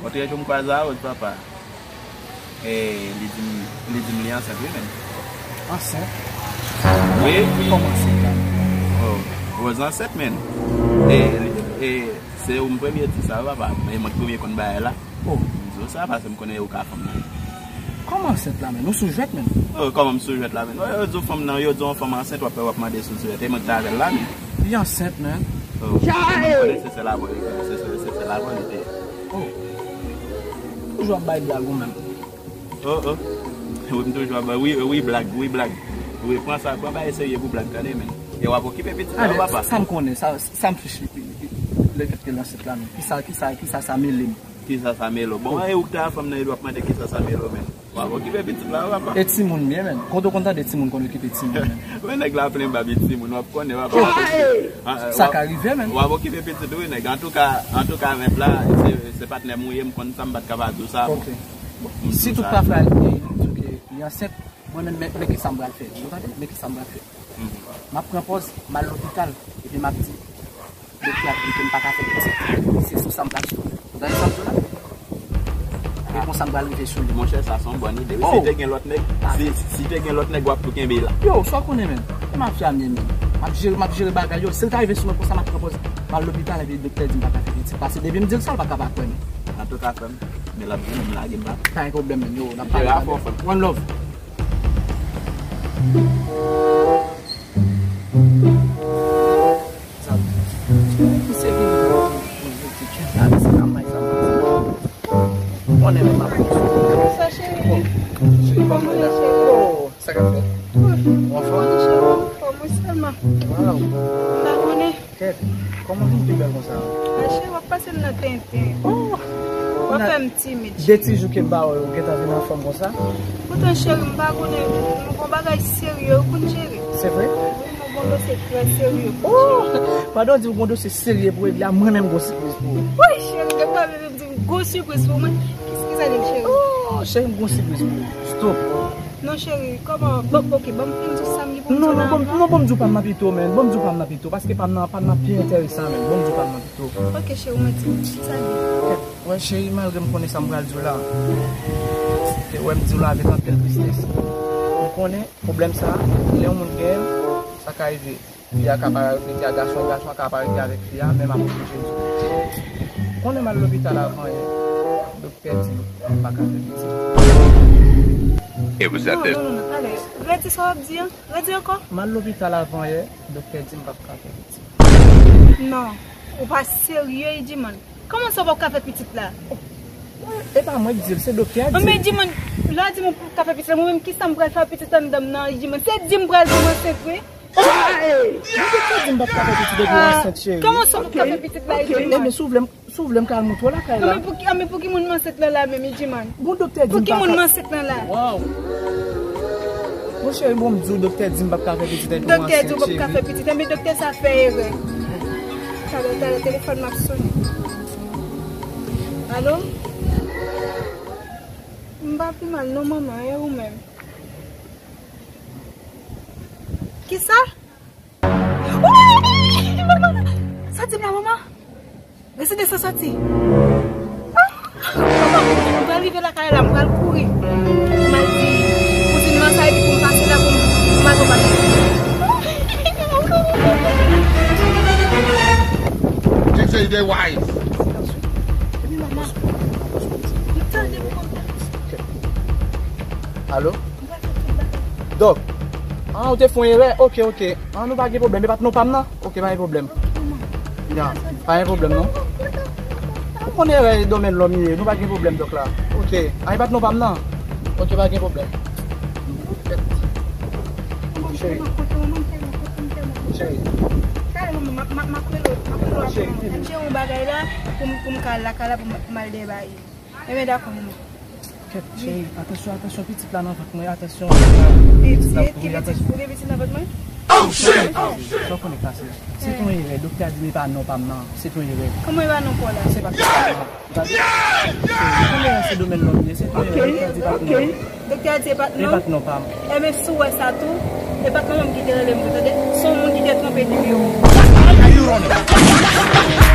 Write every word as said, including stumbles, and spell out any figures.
Yon lòt jou m kwaze a Rose, papa. E, li di m, li di m li ansent, wi, menm. Ansent? Wi. Kòman ansent la? Oh, Rose ansent, menm. E, e, se ou m premye di sa, papa. E mwen ki premye konn bagay la. Oh. M di w sa, paske m konnen ou ka fanm nan. Kòman ansent la, menm? Ou sou jwèt, menm? Oh, kòman m sou jwèt la, menm? Yo, yo di w fanm nan, yo di w yon fanm ansent, w ap, w ap mande sou jwèt. E mwen ki t avè l la, menm. Li ansent, menm. Oh, mwen konnen se sèl avè w li te, se, se, se sèl avè w li te. Oh. Toujou ap bay blag ou menm. Oh, oh. Wi, m toujou ap bay. Wi, wi, blag, wi, blag. Wi, pran sa, pran bagay serye pou blag, tande, menm. E w ap okipe pitit la, papa. Sa m konnen, sa, sa m fich li, li, li, lefètke l ansent la, menm. Kisa, kisa, kisa sa mele m? Kisa sa mele w? Bon, e ou ki ta fanm nan, e w ap mande kisa sa mele w, menm. W ap okipe pitit la, papa. E timoun li ye, menm. Kote w konn tande timoun konn okipe timoun, menm? Men nèg la plen bab e timoun, w ap konnen, papa. Ah, ah, sa ka rive, menm. W ap okipe pitit, wi, nèg. Antouka, antouka, mèt la, se, se patnè m ou ye, m konn sa, m pa t ka pa di w sa. Ok. Si tout pafwa li, li di w ke li ansent, mwen menm, men, men kisa m pral fè. Ou tande? Men kisa m pral fè. M ap pran pòz, m al lopital, epi m ap di, doktè a di m ke m pa ka fè pitit. Se sou sa m pral sou. Ou tande sa m di w la? E konsa m pral rive sou li. Monchè, sa se yon bòn ide. Wi, si te gen lòt nèg, si, si te gen lòt nèg, w ap tou kenbe la. Yo, sa w konnen, menm. E mafya m ye, menm. M ap jere, m ap jere bagay yo. Si l ta rive sou mwen konsa, m ap pran pòz, m al lopital, epi doktè di m pa ka fè pitit. Paske depi m di l sa, l pa ka pa kwè, menm. Antouka, frè m, men l ap vini, m lage m la. Pa gen pwoblèm, menm, yo, n ap pale. One love. Sa, se vini pou, pou, pou, pou, sa, se pa may, sa, sa. Konnen menm ap. Sa, cheri? Bon, cheri, kòman w ye la? Oh, sa k ap fèt? Ou anfòm? Cheri, anfòm, wi, sèlman. Waw. Pa konnen. Kèt, kòman w vin pi bèl konsa? A, cheri, w ap pase m nan tenten. Oh! W ap fè m timid. De ti jou ke m pa wè w, ou gentan vin anfòm konsa? Poutan, cheri, m pa konnen, nou gon bagay serye, ou konn, cheri. Se vre? Wi, nou gon dosye trè serye pou cheri. Oh! Pandan w di w gon dosye serye pou regle a, mwen menm gon sipriz pou ou. Wi, cheri, depi w ap di m gon sipriz pou mwen, kisa, kisa li, cheri? Oh, cheri, m gon sipriz pou ou. Stop. Non, cheri, kòman? Bon, ok, ban m fin di w sa m gen pou m di w la. Non, non, ban m, non, ban m di w pa m nan pito, men. Ban m di w pa m nan pito, paske pa m nan, pa m nan pi enteresan, men. Ban m di w pa m nan pito. Ok, cheri, mwen di w, kisa l ye? Wè, cheri, malgre m konnen sa m pral di w la, e wè m di w la avèk anpil tristès. M konnen pwoblèm sa, lè yon moun gen l, sa ka rive. Fi a ka pa reflete ak gason, gason an ka pa rete avèk fi a, men m ap oblije di w. Konnen m al lopital avan yè, doktè di m pa ka fè pitit. It was at this. Non, non, non, talè. Redi sa w ap di an. Redi ankò. M al lopital avan yè, doktè di m p ap ka fè pitit. Non, ou pa serye, Idiman. Kòman sa w p ap ka fè pitit la? E pa mwen k di l, se doktè a di l. Men Idiman, lè w di m ou p ap ka fè pitit la, mwen menm kisa m pral fè ak pitit anndan m nan, Idiman? Se di m pral di m ansent vre? Mwen te di m p ap ka fè pitit epi w ansent, cheri. Kòman sa w p ap ka fè pitit la, Idiman? Ebyen, si w vle m, si w vle m ka al montre w lakay la. Anben pou ki, anben pou ki moun m ansent lan la menm, Idiman? Bon, doktè di m pa ka. Pou ki moun m ansent lan la? Waw. Bon, cheri, bon, m di w, doktè di m p ap ka fè pitit epi w ansent, cheri. Doktè di w p ap ka fè pitit, enben doktè sa fè erè. Talè, talè, telefòn m ap sonnen. Alo? M pa pi mal non, manman, e ou menm? Kisa? Sa di m la, manman? Resi desann soti. Manman, m pral rive lakay la, m pral kouri. M al di kouzin nan sa, epi pou m pase la, pou m, pou m al pran pati. She say they wise. Alo? Dòk. Ah, ou te fè yon erè? Ok, ok. Ah, nou pa gen pwoblèm. E pa t non pa m nan? Ok, pa gen pwoblèm. Ya, pa gen pwoblèm, non. Yon erè domèn lòm ye. Nou pa gen pwoblèm, dòk la. Ok. Ah, e pa t non pa m nan? Ok, pa gen pwoblèm. Cheri. Cheri. Cheri. Cheri, yon bagay la pou m, pou m ka al lakay la, pou m, pou m al debaye. Ebyen, dakò, manman. Kèt, cheri, atansyon, atansyon, pitit la nan vant mwen, atansyon. Pitit la, pitit, pitit, ou gen pitit nan vant mwen? Oh, shit! Sa w konnen k pase? Se te yon erè, doktè a di m e pa non pa m nan, se te yon erè. Kòman e pa non pa w la? Se pa non pa m nan. Gade, cheri, ou konnen se domèn lòm ye, se te yon erè, doktè a di e pa t non. Doktè a di e pa t non? E pa t non pa m. Ebyen, si w wè sa tou, e pa t manman m ki te rele m tou, tande? Se yon moun ki te twonpe nimewo. Why are you running?